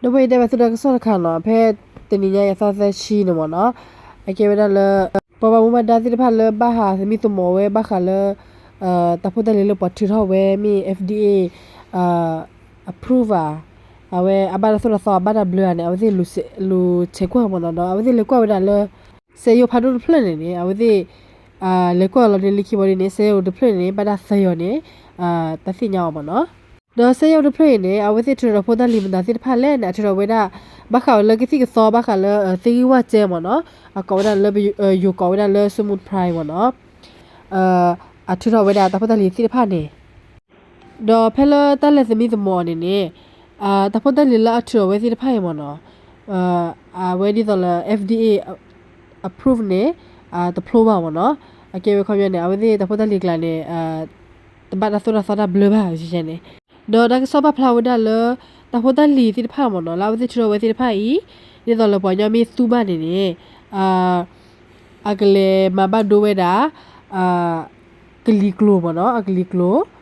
ဒီးပယတဲဘၣ်သုတၢ်ကစီၣ်တခါနီၤ ဖဲတနံၤညါအံၤအသီသၢဆံန့ၣ်မ့ၢ်နီၤ, အကဲဝဲဒၣ်လၢ ပှၤဘၣ်မူဘၣ်ဒါသ့ၣ်တဖၣ်လၢဘၣ်ဟးသမံသမိးဝဲဘၣ်ဃးလၢ တၢ်ဖိတၢ်လံၤလၢပှၤထုးထီၣ်ဝဲမ့ၢ် F D A approve ဧါ, အဝဲအဘၣ်တၢ်သိၣ်တၢ်သီအဘၣ်တၢ်ဘျၢဧါန့ၣ် အဝဲသ့ၣ်လူၤဆဲးကွၢ်မ့ၢ်နီၤ ဒီးအဝဲသ့ၣ်လဲၤကွၢ်ဝဲဒၣ်လၢ စက်ရုံဖးဒိၣ်တဖျၢၣ်န့ၣ်န့ၣ် အဝဲသ့ၣ် လဲၤကွၢ်လီၤန့ၣ်လၢခံဘီဒ်န့ၣ် စက်ရုံတဖျၢၣ်န့ၣ် ဘၣ်တၢ်သၢယီၤန့ၣ် တၢ်သ့ၣ်ညါအီၤမ့ၢ်နီၤ. ဒီးစက်ရုံတဖျၢၣ်အံၤန့ၣ် အဝဲသ့ၣ်ထုးထီၣ်တၢ်ဖိတၢ်လံၤမတၤသ့ၣ်တဖၣ်လဲၣ်န့ၣ် အထုးထီၣ်ဝဲဒၣ် ဘၣ်ဃးဝဲလၢကသံၣ်ကသီဘၣ်ဃးလၢ သ့ၣ်ဂံၢ်ဝၣ်စဲမ့ၢ်နီၤ, အကိးဝဲဒၣ်လၢ ယိၤကိးဝဲဒၣ်လၢ Smooth Prime မ့ၢ်နီၤ, အထုးထီၣ်ဝဲဒၣ်တၢ်ဖိတၢ်လံၤသ့ၣ်တဖၣ်န့ၣ် ဒီးဖဲလၢတၢ်လဲၤသမံသမိးအီၤန့ၣ်န့ၣ် တၢ်ဖိတၢ်လံၤလၢအထုးထီၣ်ဝဲသ့ၣ်တဖၣ်အံၤမ့ၢ်နီၤ, အဝဲဒ်သိးလၢ F D A approve န့ၣ် တဖျိဘၣ်မ့ၢ်နီၤ, အကဲဝဲခီပညီန့ၣ် အဝဲသ့ၣ်တၢ်ဖိတၢ်လံၤကျါန့ၣ် တဘၣ်တၢ်သိၣ်တၢ်သီတၢ်ဘျၢဘၣ်န့ၣ်, ဒီးတၢ်ကစီၣ်ပာ်ဖျါဝဲဒၣ်လၢ တၢ်ဖိတၢ်လံၤသ့ၣ်တဖၣ်မ့ၢ်နီၤ လၢအဝဲသ့ၣ်ထုးထီၣ်ဝဲသ့ၣ်တဖၣ်အံၤ ဒ်သိးလၢပှၤကညီမ့ၢ်သူဘၣ်န့ၣ်န့ၣ် အကလဲၤမၤဘၣ်ဒိဝဲဒၣ် ကလံၤကျိၤမ့ၢ်နီၤ အကလံၤကျိၤ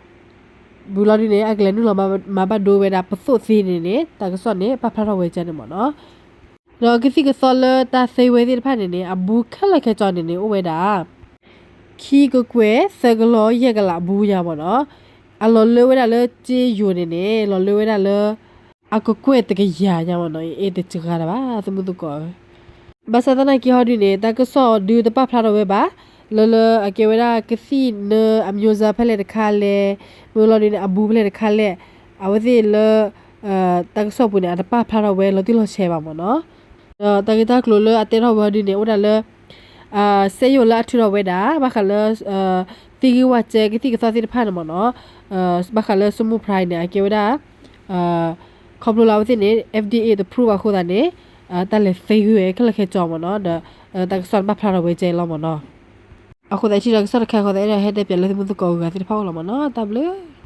ဘူးလီၤဒ်န့ၣ် အကလဲၤနုာ်လီၤမၤဘၣ်ဒိဝဲဒၣ်ပသိၣ်သ့န့ၣ်န့ၣ် တၢ်ကစီၣ်န့ၣ် ပာ်ဖျါထီၣ်ဝဲကဲန့ၣ်မ့ၢ်နီၤ, ဒီးကသံၣ်ကသီလၢတၢ်သ့ဝဲသ့ၣ်တဖၣ်န့ၣ်န့ၣ် အဘူးခဲလၢာ်ခဲဆ့န့ၣ်န့ၣ် အိၣ်ဝဲဒၣ် ခံကကွဲၢ်သၢကလီယဲၢ်ကလးအဘူးညါမ့ၢ်နီၤ, အလီၤလၢဝဲဒၣ်လၢစ့ယိၤန့ၣ်န့ၣ် လီၤလၢဝဲဒၣ်လၢ အကကွဲၢ်တကယၤညါမ့ၢ်နီၤ အ့ၣ်တစှၤတၢ်ဘၣ် သမုသကိးဧၢ ဘၣ်ဆၣ်သနာ်က့ဟီဒုန့ၣ် တၢ်ကစီၣ်ဒုတပာ်ဖျါထီၣ်ဝဲဘၣ် လၢလၢအကဲဝဲဒၣ်ကသံၣ်နၢ အမျိုးအစား ဖဲလဲၣ်တခါလဲၣ်, မ့ၢ်လီၤဒုန့ၣ် အဘူးဖဲလဲၣ်တခါလဲၣ်, အဝဲသ့ၣ်လၢ တၢ်ကစီၣ်ပူၤန့ၣ် အတပာ်ဖျါထီၣ်ဝဲလီၤတံၢ်လီၤဆဲးဘၣ်မ့ၢ်နီၤ, ဒီးတၢ်ဂ့ၢ်တၢ်ကျိၤလၢအတဲထီၣ်ဝဲဟီဒုန့ၣ် အိၣ်ဒၣ်လၢ စက်ရုံလၢအထုးထီၣ်ဝဲဒၣ် ဘၣ်ဃးလၢ သ့ၣ်ဂံၢ်ဝၣ်စဲကသံၣ်ကသီသ့ၣ်တဖၣ်န့ၣ်မ့ၢ်နီၤ, ဘၣ်ဃးလၢ Smooth Prime န့ၣ် အကဲဝဲဒၣ် ခီဖျိလၢအဝဲသ့ၣ်န့ၣ် F D A တ approve အဃိသတးန့ၣ် တၢ်လဲၤသ့ဂုာ်ဝဲခဲလၢာ်ခဲဆ့မ့ၢ်နီၤ, ဒီး တၢ်ကစီၣ်န့ၣ်ပာ်ဖျါထီၣ်ဝဲကဲလီၤမ့ၢ်နီၤ, အဃိသတးထံၣ်တၢ်ကစီၣ်တခါအဃိသတး အဲၣ်ဒိးဟဲတဲပၠးလၢသမုသကိးအဂၤသ့ၣ်တဖၣ်အိၣ်လီၤမ့ၢ်နီၤ, တၢ်ဘျုး